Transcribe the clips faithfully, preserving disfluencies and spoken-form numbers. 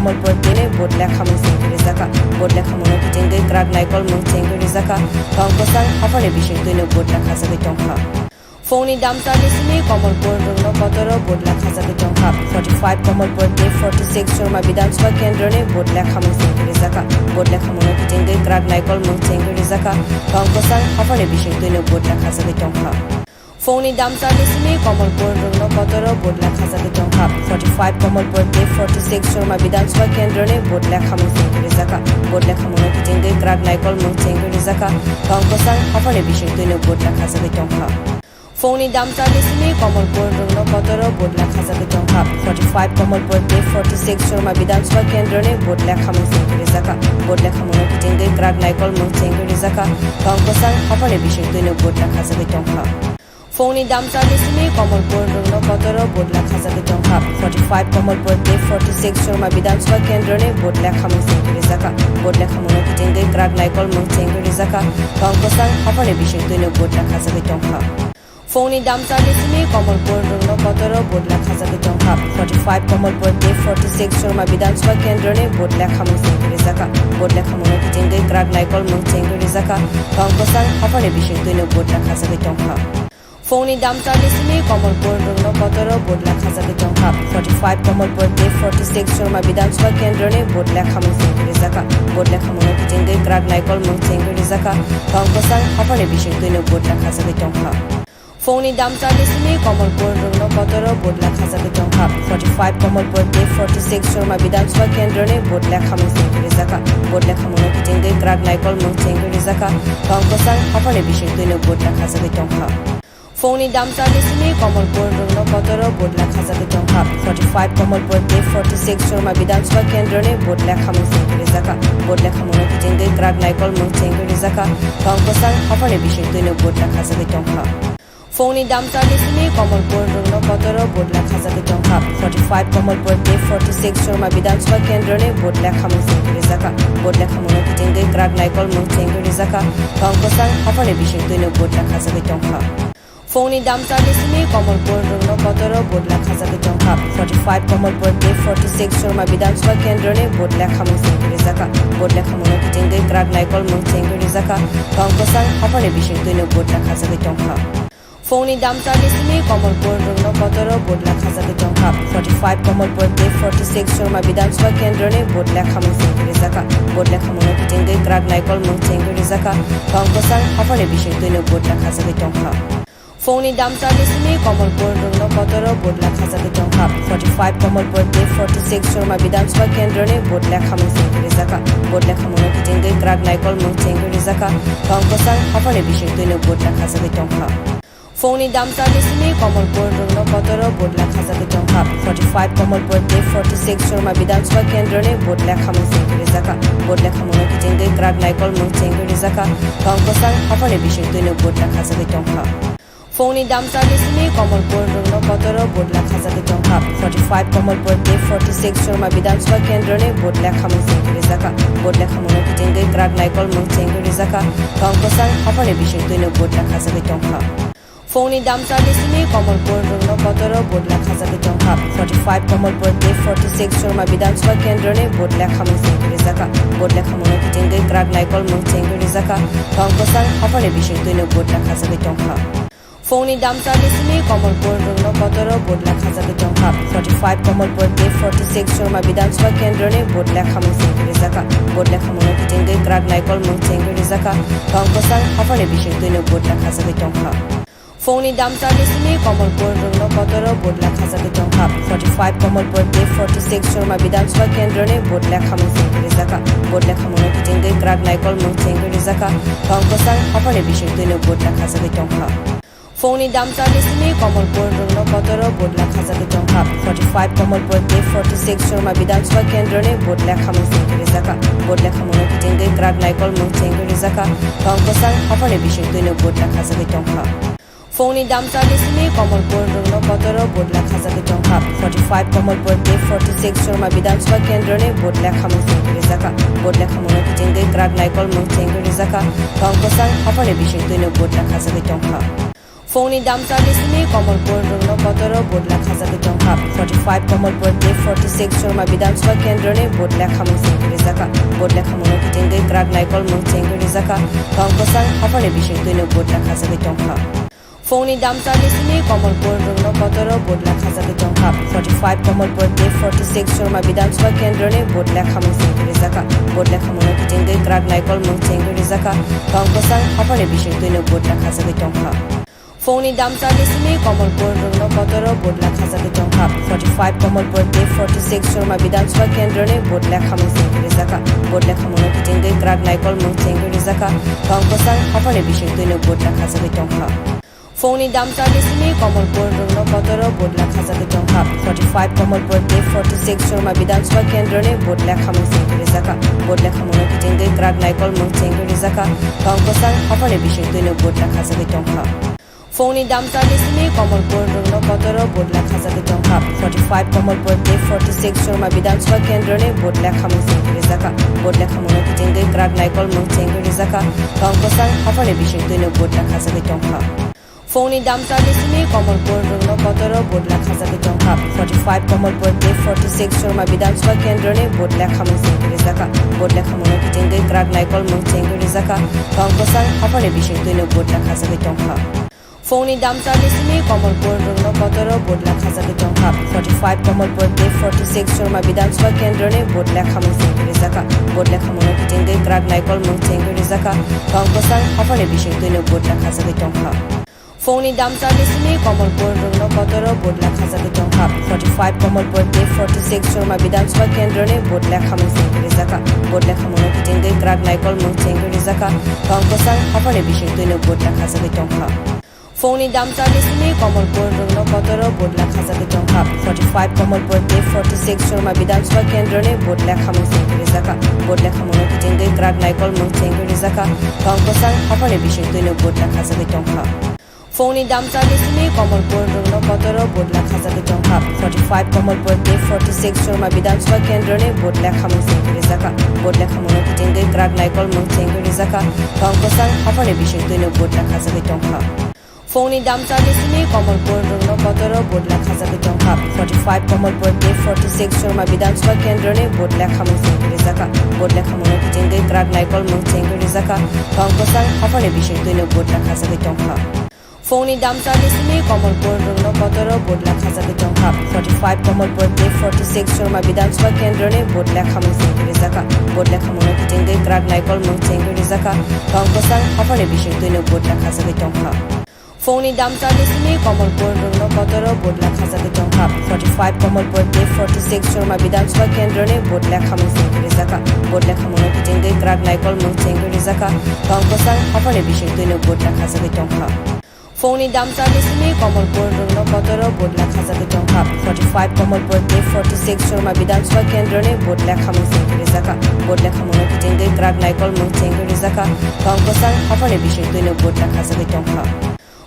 Kamalpur tini vote lekhamung chengwi rijak kha. Vote lekhamungno kichingwi kwrak naikol mung chengwi rijak kha. Tong kwchang haphani bisingtwino vote lekhajagwi tong kha. Phungni damchar ni simi Kamalpur rwngno kotoro vote lekhajagwi tong kha. Forty five Kamalpur tei forty six Surma Bidhan Sabha kendroni vote lekhamung chengwi rijak kha. Vote lekhamungno kichingwi kwrak naikol mung chengwi rijak kha. Tong kwchang haphani bisingtwino vote lekhajagwi tong kha. Phungni damchar ni simi Kamalpur rwngno kotoro vote lekhajagwi tong kha. Forty five Kamalpur tei forty six Surma Bidhan Sabha kendroni vote lekhamung chengwi rijak kha. Vote lekhamungno kichingwi kwrak naikol mung chengwi rijak kha. Tong kwchang haphani bisingtwino vote lekhajagwi tong kha. Phungni damchar ni simi Kamalpur rwngno kotoro vote lekhajagwi tong kha. Forty five Kamalpur tei forty six Surma Bidhan Sabha kendroni vote lekhamung chengwi rijak kha. Vote lekhamungno kichingwi kwrak naikol mung chengwi rijak kha. Tong kwchang haphani bisingtwino vote lekhajagwi tong kha. Phungni damchar ni simi Kamalpur rwngno kotoro vote lekhajagwi tong kha. Forty five Kamalpur tei forty six Surma Bidhan Sabha kendroni vote lekhamung chengwi rijak kha. Vote lekhamungno kichingwi kwrak naikol mung chengwi rijak kha. Tong kwchang haphani bisingtwino vote lekhajagwi tong kha. Phungni damchar ni simi Kamalpur rwngno kotoro vote lekhajagwi tong kha. Forty five Kamalpur tei forty six Surma Bidhan Sabha kendroni vote lekhamung chengwi rijak kha. Vote lekhamungno kichingwi kwrak naikol mung chengwi rijak kha. Tong kwchang haphani bisingtwino vote lekhajagwi tong kha. Phungni damchar ni simi Kamalpur rwngno kotoro vote lekhajagwi tong kha. Forty five Kamalpur tei forty six Surma Bidhan Sabha kendroni vote lekhamung chengwi rijak kha. Vote lekhamungno kichingwi kwrak naikol mung chengwi rijak kha. Tong kwchang haphani bisingtwino vote lekhajagwi tong kha. Phungni damchar ni simi Kamalpur rwngno kotoro vote lekhajagwi tong kha. Forty five Kamalpur tei forty six Surma Bidhan Sabha kendroni vote lekhamung chengwi rijak kha. Vote lekhamungno kichingwi kwrak naikol mung chengwi rijak kha. Tong kwchang haphani bisingtwino vote lekhajagwi tong kha. Phungni damchar ni simi Kamalpur rwngno kotoro vote lekhajagwi tong kha. Forty five Kamalpur tei forty six Surma Bidhan Sabha kendroni vote lekhamung chengwi rijak kha. Vote lekhamungno kichingwi kwrak naikol mung chengwi rijak kha. Tong kwchang haphani bisingtwino vote lekhajagwi tong kha. Phungni damchar ni simi Kamalpur rwngno kotoro vote lekhajagwi tong kha. Forty five Kamalpur tei forty six Surma Bidhan Sabha kendroni vote lekhamung chengwi rijak kha. Vote lekhamungno kichingwi kwrak naikol mung chengwi rijak kha. Tong kwchang haphani bisingtwino vote lekhajagwi tong kha. Phungni damchar ni simi Kamalpur rwngno kotoro vote lekhajagwi tong kha. Forty five Kamalpur tei forty six Surma Bidhan Sabha kendroni vote lekhamung chengwi rijak kha. Vote lekhamungno kichingwi kwrak naikol mung chengwi rijak kha. Tong kwchang haphani bisingtwino vote lekhajagwi tong kha. Phungni damchar ni simi Kamalpur rwngno kotoro vote lekhajagwi tong kha. Forty five Kamalpur tei forty six Surma Bidhan Sabha kendroni vote lekhamung chengwi rijak kha. Vote lekhamungno kichingwi kwrak naikol mung chengwi rijak kha. Tong kwchang haphani bisingtwino vote lekhajagwi tong kha. Phungni damchar ni simi Kamalpur rwngno kotoro vote lekhajagwi tong kha. Forty five Kamalpur tei forty six Surma Bidhan Sabha kendroni vote lekhamung chengwi rijak kha. Vote lekhamungno kichingwi kwrak naikol mung chengwi rijak kha. Tong kwchang haphani bisingtwino vote lekhajagwi tong kha. Phungni damchar ni simi Kamalpur rwngno kotoro vote lekhajagwi tong kha. Forty five Kamalpur tei forty six Surma Bidhan Sabha kendroni vote lekhamung chengwi rijak kha. Vote lekhamungno kichingwi kwrak naikol mung chengwi rijak kha. Tong kwchang haphani bisingtwino vote lekhajagwi tong kha. Phungni damchar ni simi Kamalpur rwngno kotoro vote lekhajagwi tong kha. Forty five Kamalpur tei forty six Surma Bidhan Sabha kendroni vote lekhamung chengwi rijak kha. Vote lekhamungno kichingwi kwrak naikol mung chengwi rijak kha. Tong kwchang haphani bisingtwino vote lekhajagwi tong kha. Phungni damchar ni simi Kamalpur rwngno kotoro vote lekhajagwi tong kha. Forty five Kamalpur tei forty six Surma Bidhan Sabha kendroni vote lekhamung chengwi rijak kha. Vote lekhamungno kichingwi kwrak naikol mung chengwi rijak kha. Tong kwchang haphani bisingtwino vote lekhajagwi tong kha. Phungni damchar ni simi Kamalpur rwngno kotoro vote lekhajagwi tong kha. Forty five Kamalpur tei forty six Surma Bidhan Sabha kendroni vote lekhamung chengwi rijak kha. Vote lekhamungno kichingwi kwrak naikol mung chengwi rijak kha. Tong kwchang haphani bisingtwino vote lekhajagwi tong kha. Phungni damchar ni simi Kamalpur rwngno kotoro vote lekhajagwi tong kha. Forty five Kamalpur tei forty six Surma Bidhan Sabha kendroni vote lekhamung chengwi rijak kha. Vote lekhamungno kichingwi kwrak naikol mung chengwi rijak kha. Tong kwchang haphani bisingtwino vote lekhajagwi tong kha. Phungni damchar ni simi Kamalpur rwngno kotoro vote lekhajagwi tong kha. Forty five Kamalpur tei forty six Surma Bidhan Sabha kendroni vote lekhamung chengwi rijak kha. Vote lekhamungno kichingwi kwrak naikol mung chengwi rijak kha. Tong kwchang haphani bisingtwino vote lekhajagwi tong kha. Phungni damchar ni simi Kamalpur rwngno kotoro vote lekhajagwi tong kha. Forty five Kamalpur tei forty six Surma Bidhan Sabha kendroni vote lekhamung chengwi rijak kha. Vote lekhamungno kichingwi kwrak naikol mung chengwi rijak kha. Tong kwchang haphani bisingtwino vote lekhajagwi tong kha. Phungni damsarni simi Kamalpur rwngno kotoro vote lekha jagwi tongkha. Forty five Kamalpur J forty six Surma Bidhan Sabha Kendroni vote lekhamung sengkhe rijaka. Vote lekhamungno kitingwi kwrak naikolmung sengkhe rijaka. Tong kwchang haphani bisingtwino vote lekha jagwi tongkha. Phungni damsarni simi Kamalpur rwngno kotoro vote lekha jagwi tongkha. Forty five Kamalpur J forty six Surma Bidhan Sabha Kendroni vote lekhamung sengkhe rijaka. Vote lekhamungno kitingwi kwrak naikolmung sengkhe rijaka. Tong kwchang haphani bisingtwino vote lekha jagwi tongkha. Phungni damsarni simi Kamalpur rwngno kotoro vote lekha jagwi tongkha. Forty five Kamalpur J forty six Surma Bidhan Sabha Kendroni vote lekhamung sengkhe rijaka. Vote lekhamungno kitingwi kwrak naikolmung sengkhe rijaka. Tong kwchang haphani bisingtwino vote lekha jagwi tongkha. Phungni damsarni simi Kamalpur rwngno kotoro vote lekha jagwi tongkha. Forty five Kamalpur J forty six Surma Bidhan Sabha Kendroni vote lekhamung sengkhe rijaka. Vote lekhamungno kitingwi kwrak naikolmung sengkhe rijaka. Tong kwchang haphani bisingtwino vote lekha jagwi tongkha. Phungni damsarni simi Kamalpur rwngno kotoro vote lekha jagwi tongkha. Forty five Kamalpur J forty six Surma Bidhan Sabha Kendroni vote lekhamung sengkhe rijaka. Vote lekhamungno kitingwi kwrak naikolmung sengkhe rijaka. Tong kwchang haphani bisingtwino vote lekha jagwi tongkha. Phungni damsarni simi Kamalpur rwngno kotoro vote lekha jagwi tongkha. Forty five Kamalpur J forty six Surma Bidhan Sabha Kendroni vote lekhamung sengkhe rijaka. Vote lekhamungno kitingwi kwrak naikolmung sengkhe rijaka. Tong kwchang haphani bisingtwino vote lekha jagwi tongkha. Phungni damsarni simi Kamalpur rwngno kotoro vote lekha jagwi tongkha. Forty five Kamalpur J forty six Surma Bidhan Sabha Kendroni vote lekhamung sengkhe rijaka. Vote lekhamungno kitingwi kwrak naikolmung sengkhe rijaka. Tong kwchang haphani bisingtwino vote lekha jagwi tongkha. Phungni damsarni simi Kamalpur rwngno kotoro vote lekha jagwi tongkha. Forty five Kamalpur J forty six Surma Bidhan Sabha Kendroni vote lekhamung sengkhe rijaka. Vote lekhamungno kitingwi kwrak naikolmung sengkhe rijaka. Tong kwchang haphani bisingtwino vote lekha jagwi tongkha. Phungni damsarni simi Kamalpur rwngno kotoro vote lekha jagwi tongkha. Forty five Kamalpur J forty six Surma Bidhan Sabha Kendroni vote lekhamung sengkhe rijaka. Vote lekhamungno kitingwi kwrak naikolmung sengkhe rijaka. Tong kwchang haphani bisingtwino vote lekha jagwi tongkha. Phungni damsarni simi Kamalpur rwngno kotoro vote lekha jagwi tongkha. Forty five Kamalpur J forty six Surma Bidhan Sabha Kendroni vote lekhamung sengkhe rijaka. Vote lekhamungno kitingwi kwrak naikolmung sengkhe rijaka. Tong kwchang haphani bisingtwino vote lekha jagwi tongkha. Phungni damsarni simi Kamalpur rwngno kotoro vote lekha jagwi tongkha. Forty five Kamalpur J forty six Surma Bidhan Sabha Kendroni vote lekhamung sengkhe rijaka. Vote lekhamungno kitingwi kwrak naikolmung sengkhe rijaka. Tong kwchang haphani bisingtwino vote lekha jagwi tongkha. Phungni damsarni simi Kamalpur rwngno kotoro vote lekha jagwi tongkha. Forty five Kamalpur J forty six Surma Bidhan Sabha Kendroni vote lekhamung sengkhe rijaka. Vote lekhamungno kitingwi kwrak naikolmung sengkhe rijaka. Tong kwchang haphani bisingtwino vote lekha jagwi tongkha. Phungni damsarni simi Kamalpur rwngno kotoro vote lekha jagwi tongkha. Forty five Kamalpur J forty six Surma Bidhan Sabha Kendroni vote lekhamung sengkhe rijaka. Vote lekhamungno kitingwi kwrak naikolmung sengkhe rijaka. Tong kwchang haphani bisingtwino vote lekha jagwi tongkha. Phungni damsarni simi Kamalpur rwngno kotoro vote lekha jagwi tongkha. Forty five Kamalpur J forty six Surma Bidhan Sabha Kendroni vote lekhamung sengkhe rijaka. Vote lekhamungno kitingwi kwrak naikolmung sengkhe rijaka. Tong kwchang haphani bisingtwino vote lekha jagwi tongkha.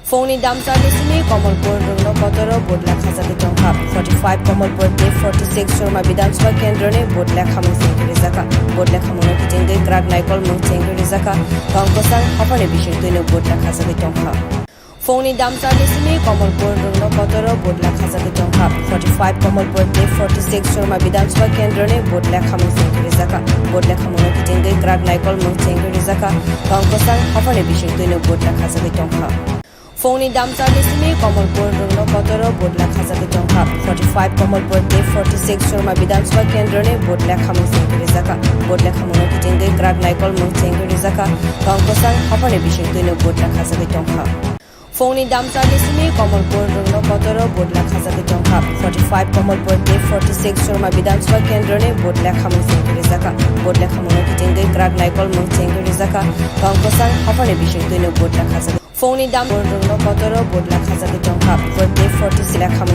Phungni damsarni simi Kamalpur rwngno kotoro vote lekha jagwi tongkha. Forty five Kamalpur J forty six Surma Bidhan Sabha Kendroni vote lekhamung sengkhe rijaka. Vote lekhamungno kitingwi kwrak naikolmung sengkhe rijaka. Tong kwchang haphani bisingtwino vote lekha jagwi tongkha. Phungni damsarni simi Kamalpur rwngno kotoro vote lekha jagwi tongkha. Forty five Kamalpur J forty six Surma Bidhan Sabha Kendroni vote lekhamung sengkhe rijaka. Vote lekhamungno kitingwi kwrak naikolmung sengkhe rijaka. Tong kwchang haphani bisingtwino vote lekha jagwi tongkha. Phungni damsarni simi Kamalpur rwngno kotoro vote lekha jagwi tongkha. Forty five Kamalpur J forty six Surma Bidhan Sabha Kendroni vote lekhamung sengkhe rijaka. Vote lekhamungno kitingwi kwrak naikolmung sengkhe rijaka. Tong kwchang haphani bisingtwino vote lekha jagwi tongkha. Phungni damsarni simi Kamalpur rwngno kotoro vote lekha jagwi tongkha. Forty five Kamalpur J forty six Surma Bidhan Sabha Kendroni vote lekhamung sengkhe rijaka. Vote lekhamungno kitingwi kwrak naikolmung sengkhe rijaka. Tong kwchang haphani bisingtwino vote lekha jagwi. Phungni dam rwngno kotoro vote lekha jagwi tongkha. Vote J forty six lekhamung